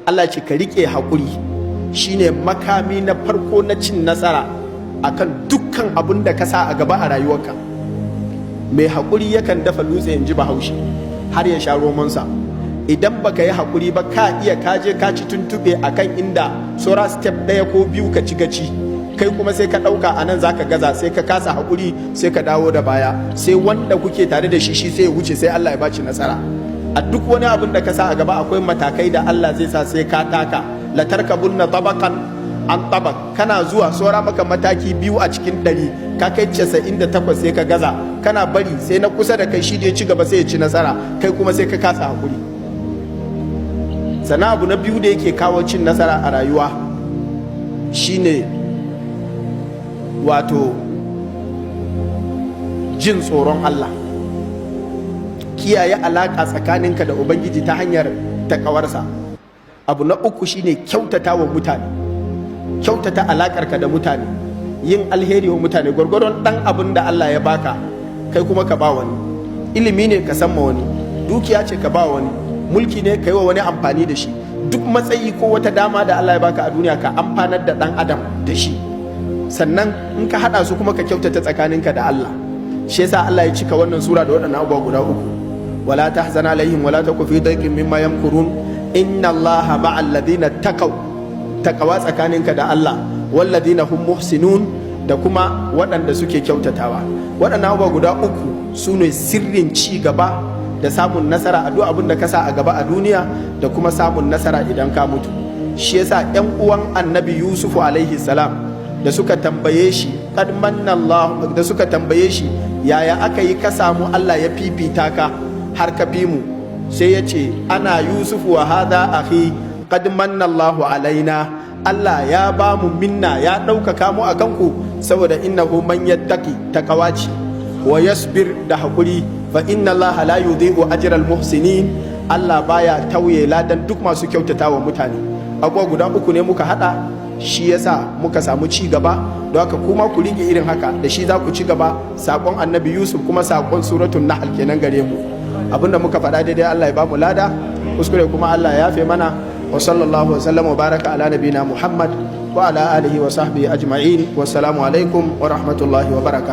Allah ce ka rike haƙuri, shine makami na farko na cin nasara akan dukkan abun da ka sa a gaba a rayuwarka. Mai haƙuri yakan dafa dutse, in ji Bahaushe, har ya sha romonsa. Idan baka yi haƙuri ba, ka iya kaje ka ci tuntuɓe akan inda saura step ɗaya ko biyu ka ci gaci, kai kuma sai ka ɗauka a nan zaka gaza, sai ka kasa haƙuri, sai ka dawo da baya, sai wanda kuke tare da shi, shi sai ya wuce, sai Allah ya baci nasara. A duk wani abin da ka sa a gaba, akwai matakai da Allah zai sa sai ka taka. لتركبن طبقا عن طبق. Kana zuwa saura maka mataki 2 a cikin 100, ka kai 98, sai ka gaza. Kana bari, sai na kusa da kai, shi da ya ci gaba, sai ya ci nasara, kai kuma sai ka kasa hakuri. Sannan abu na biyu da yake kawo cin nasara a rayuwa shine wato jin tsoron Allah, kiyaye alaƙa tsakaninka da Ubangiji ta hanyar takawarsa. Abu na uku shine kyautata wa mutane, kyautata alaƙarka da mutane, yin alheri wa mutane gwargwadon ɗan abin da Allah ya baka, kai kuma ka ba wani. Ilimi ne, ka san ma wani. Dukiya ce, ka ba wani. Mulki ne, ka yi wa wani amfani da shi. Duk matsayi ko wata dama da Allah ya baka a duniya, ka amfanar da ɗan adam da shi. Sannan in ka haɗa su kuma, ka kyautata tsakaninka da Allah. Shi yasa Allah ya cika wannan sura da waɗannan abubuwa guda uku: ولا تحزن عليهم ولا تك في ضيق مما يمكرون إن الله مع الذين اتقوا. Takawa tsakaninka da Allah. والذين هم محسنون, da kuma waɗanda suke kyautatawa. Waɗannan abubuwa guda uku su ne sirrin ci gaba da samun nasara a duk abin da ka sa a gaba a duniya, da kuma samun nasara idan ka mutu. Shi yasa 'yan uwan Annabi Yusufu alaihi salam da suka tambaye shi, قد من الله, da suka tambaye shi, "Yaya aka yi ka samu Allah ya fifita ka har ka fi mu?" Sai ya ce, "أنا يوسف وهذا أخي قد من الله علينا." Allah ya ba mu minna, ya ɗaukaka mu a kanku, saboda إنه من يتق, takawa ce, ويصبر, da haƙuri, فإن الله لا يضيع أجر المحسنين. Allah baya tauye ladan duk masu kyautata wa mutane. Abubuwa guda uku ne muka hada, shi yasa muka samu ci gaba. Don haka kuma ku rike irin haka, da shi za ku ci gaba. Sakon Annabi Yusuf kuma sakon Suratul Nahl kenan gare mu. Abinda muka faɗa daidai, Allah ya bamu lada. Kuskure kuma, Allah ya yafe mana. وصلى الله وسلم وبارك على نبينا محمد وعلى آله وصحبه أجمعين. والسلام عليكم ورحمة الله وبركاته.